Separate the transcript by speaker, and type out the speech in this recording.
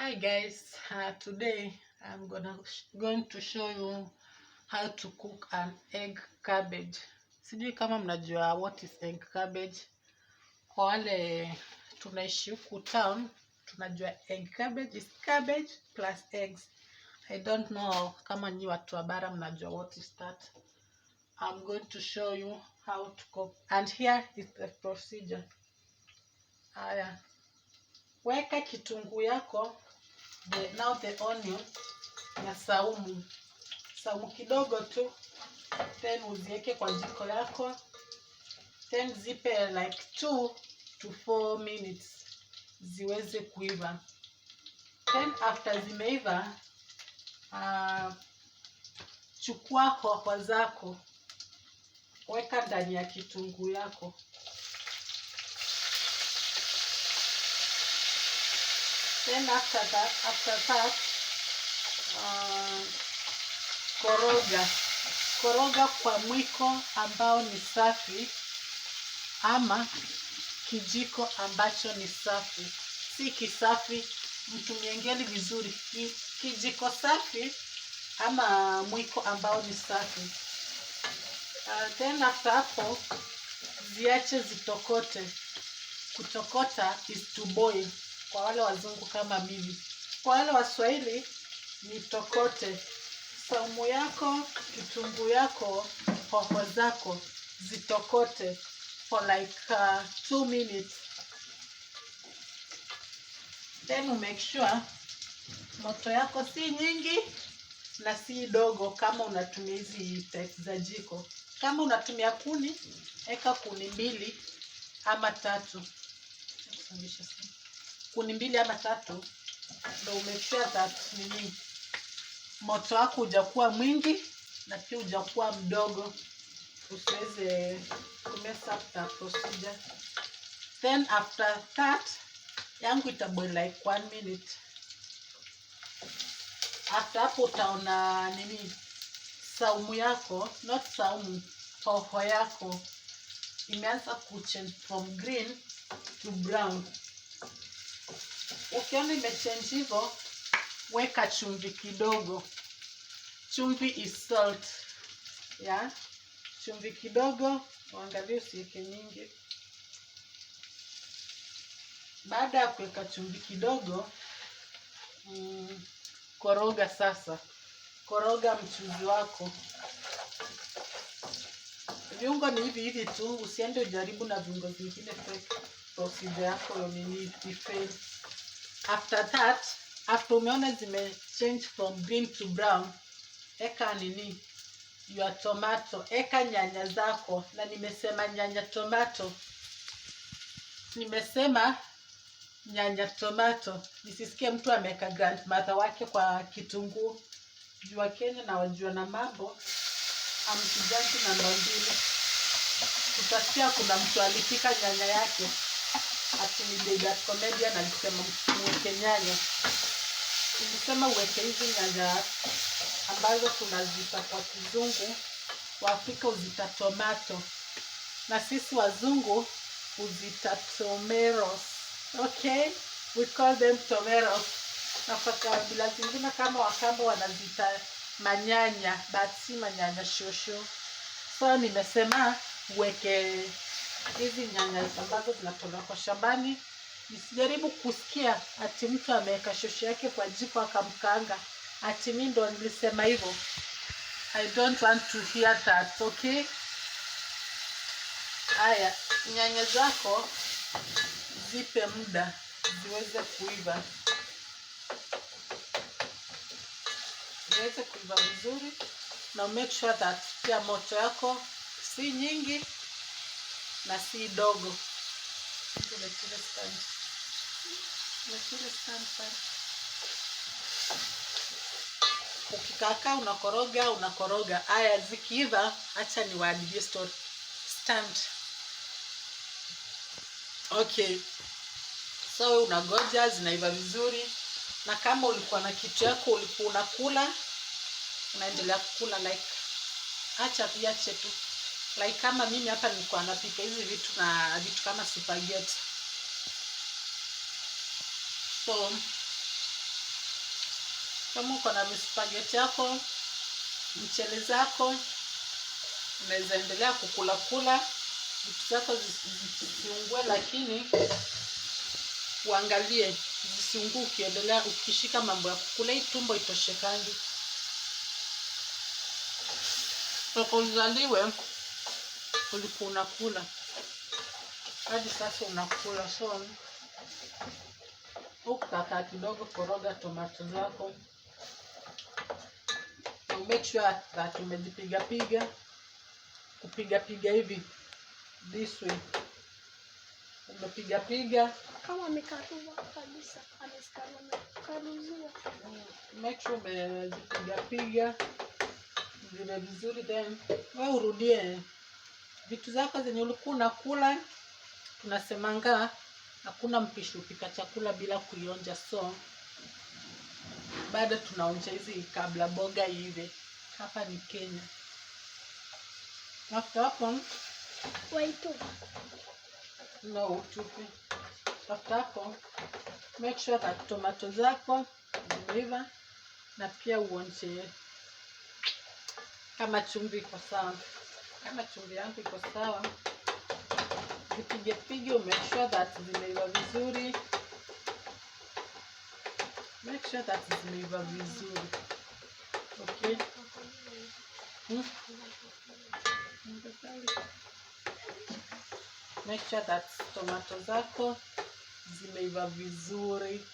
Speaker 1: Hi guys, today I'm going to show you how to cook an egg cabbage. Sijui kama mnajua what is egg cabbage. Kwa wale tunaishi huku town tunajua egg cabbage is cabbage plus eggs. I don't know kama nyi watu wa bara mnajua what is that. I'm going to show you how to cook and here is the procedure. Haya, weka kitunguu yako, now the onion na saumu, saumu kidogo tu, then uziweke kwa jiko yako, then zipe like 2 to 4 minutes ziweze kuiva. Then after zimeiva, chukua hoho zako, weka ndani ya kitunguu yako. Then after that, koroga koroga kwa mwiko ambao ni safi ama kijiko ambacho ni safi, si kisafi, mtumiengeli vizuri, kijiko safi ama mwiko ambao ni safi. Then after hapo ziache zitokote. Kutokota is to boil kwa wale wazungu kama mimi. Kwa wale Waswahili ni tokote. Saumu yako, kitunguu yako, hoho zako zitokote for like 2 minutes. Then you make sure moto yako si nyingi na si dogo, kama unatumia hizi type za jiko. Kama unatumia kuni, eka kuni mbili ama tatu. Kusongesha sana. Kuni mbili ama tatu ndo make sure that nini, moto wako hujakuwa mwingi na pia hujakuwa mdogo, usiweze kumess up the procedure. Then after that yangu itaboil like one minute. After hapo utaona nini, saumu yako, not saumu, hoho yako imeanza kuchange from green to brown. Ukiona imechange hivyo, weka chumvi kidogo. Chumvi is salt, yeah? Chumvi kidogo, uangalie usiweke nyingi. Baada ya kuweka chumvi kidogo, koroga sasa, koroga mchuzi wako. Viungo ni hivi hivi tu, usiende ujaribu na viungo zingine fake, procedure yako nini ifail. After that, after umeona zime change from green to brown, eka nini, your tomato, eka nyanya zako, na nimesema nyanya tomato, nimesema nyanya tomato. Nisisikie mtu ameweka grandmother wake kwa kitunguu. Jua Kenya na wajua na mambo amkijanki namba mbili. Utasikia kuna mtu alipika nyanya yake, ati ni Dedan Comedian alisema muweke nyanya. Nilisema uweke hizi nyanya ambazo tunaziita kwa kizungu, Waafrika huzita tomato na sisi wazungu huzita tomatoes. Okay, we call them tomatoes. Na kwa kabila zingine kama Wakamba wanaziita manyanya, but si manyanya shosho. So nimesema uweke hizi nyanya ambazo zinatolewa kwa shambani. Nisijaribu kusikia ati mtu ameweka shosho yake kwa jiko akamkaanga, ati mi ndo nilisema hivyo. I don't want to hear that, okay? Haya, nyanya zako zipe muda ziweze kuiva, ziweze kuiva vizuri, na make sure that pia moto yako si nyingi na si dogo. Niletee stand. Niletee stand pale. Ukikaka unakoroga unakoroga. Haya, zikiiva, acha niwaadidie story. Stand. Okay, so wewe unangoja zinaiva vizuri, na kama ulikuwa na kitu yako ulikuwa unakula, unaendelea kukula, like acha iache tu, like kama mimi hapa nilikuwa napika hizi vitu na vitu kama spaghetti, so Kama uko na spaghetti yako, mchele zako, unaweza endelea kukula kula vitu zako zisiungue, lakini uangalie zisiungue ukiendelea ukishika mambo ya kukula, hii tumbo itoshekangi. Toka uzaliwe ulikuwa unakula hadi sasa unakula, so ukikakaa kidogo, koroga tomato zako na make sure that umezipiga piga, kupiga piga hivi this way, umepiga piga.
Speaker 2: Kama amekarua kabisa, amekaruzua.
Speaker 1: Make sure umezipiga piga vile vizuri, then we urudie vitu zako zenye ulikuwa unakula. Tunasemanga hakuna mpishi upika chakula bila kuionja, so bado tunaonja hizi kabla boga iive. Hapa ni Kenya. After hapo
Speaker 2: Waitupa.
Speaker 1: No, utupe. After hapo make sure that tomato zako zimeiva na pia uonje kama chumvi iko sawa. Kama chumvi yangu iko sawa, zipige pige, make sure that zimeiva vizuri. Make sure that zimeiva vizuri. Okay. Make sure that tomato zako zimeiva vizuri.